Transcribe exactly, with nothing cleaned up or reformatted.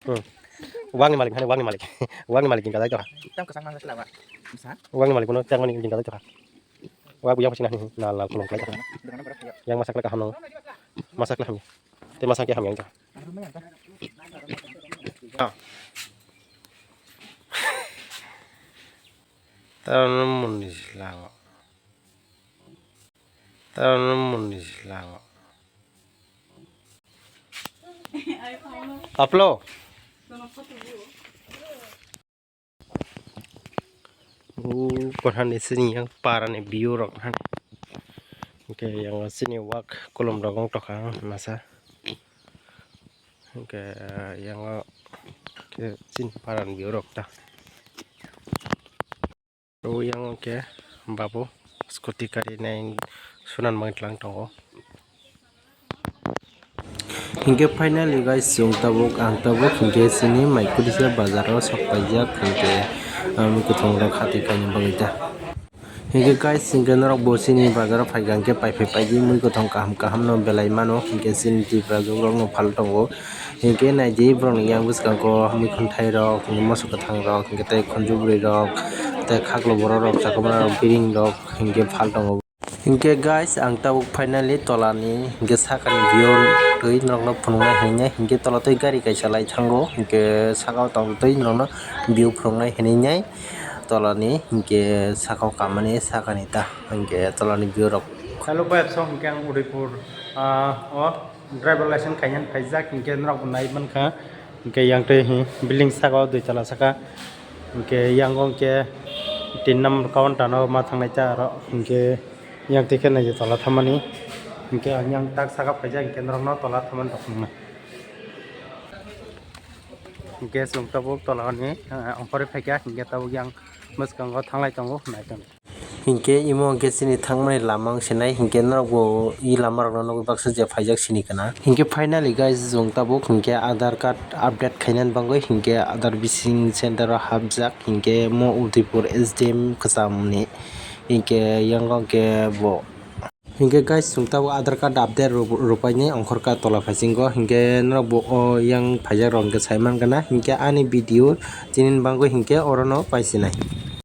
Hmm. Wangni malik hani, wangni malik. Wangni malik jingka jai tokha. Tam kwchang nang sila ba. Sa? Wangni malik kuno chang mani jingka jai tokha. Wa bu yang phaising nani, nal nal khulum khlai tokha. Dengano bara khlai. Yang masa khlai kaham no. Masa khlai hamya. Te masa khlai hamya tokha. Aru mai anta. Ah. Tano mundi silango. Tano mundi silango. Aplo. U konhani sini yang parani view rok han. Oke, yang sini wak kolom rok wng tokha masa. Oke, yang ke sini parani view rok ta. O yang ke babu scooty kari nai sunan mang tlang tongo. Hinkhe finally guys, chwng tabuk, ang tabuk hinkhe chini Maikurisa bazar o sok paijak hinkhe, ah, mwkhwtwng rok hati kainwi bagwi ta. Hinkhe guys, hinkhe norok bo chini bazar o phaikha hinkhe pai phai paidi mwkhwtwng kaham kaham no belai mano hinkhe chini Tripura rok no phal tongo. Hinkhe naidi borokni yang bwskango muikhwthai rok, hinkhe moso kwthang rok, hinkhe tei khunju bwrwi rok, tei khaklo borok rok, chakwmani rok, biring rok hinkhe phal tongo. Hinkhe guys, ang tabuk finally tolani hinkhe sakani view twi norokno phunuknai hinwi hinkhe tola twi gari kaisa lai thango, hinkhe saka o tong twi norokno view phunuknai hinwi nai tolani hinkhe saka o kamani sakani ta hinkhe tolani view rok. Hello guys, so hinkhe ang Udaipur, ah, o driver license khaina phaijak, hinkhe norok bo nai mankha, hinkhe yang twi, hmm, building saka o dui tala saka, hinkhe yang o hinkhe tin number counter no ma thangnai ta aro, hinkhe yang twi khe nai tola thamani, hinkhe ang yang tak saka phaijak, hinkhe norok no tola thamani rok nang. Hinkhe chwng tabuk tola ni, ah, ongkhorwi phaikha, hinkhe tabuk yang bwskango thanglai tongo, nai tong. Hinkhe imo hinkhe chini thangmani lama wng sinai, hinkhe norok bo i lama rokno nugwi baksa je phaijak sini kana. Hinkhe finally guys, chwng tabuk hinkhe Aadhaar card update khainani bagwi hinkhe Aadhaar bising center o hapjak, hinkhe mo Udaipur S D M kwcham ni hinkhe yang hinkhe bo. Hinkhe guys, chwng tabuk Aadhaar card update rw-, rwpaini ongkhorkha tola phaisingo, hinkhe norok bo o yang phaijak rok hinkhe saiman gana, hinkhe ani video chini bagwi hinkhe orono paisinai.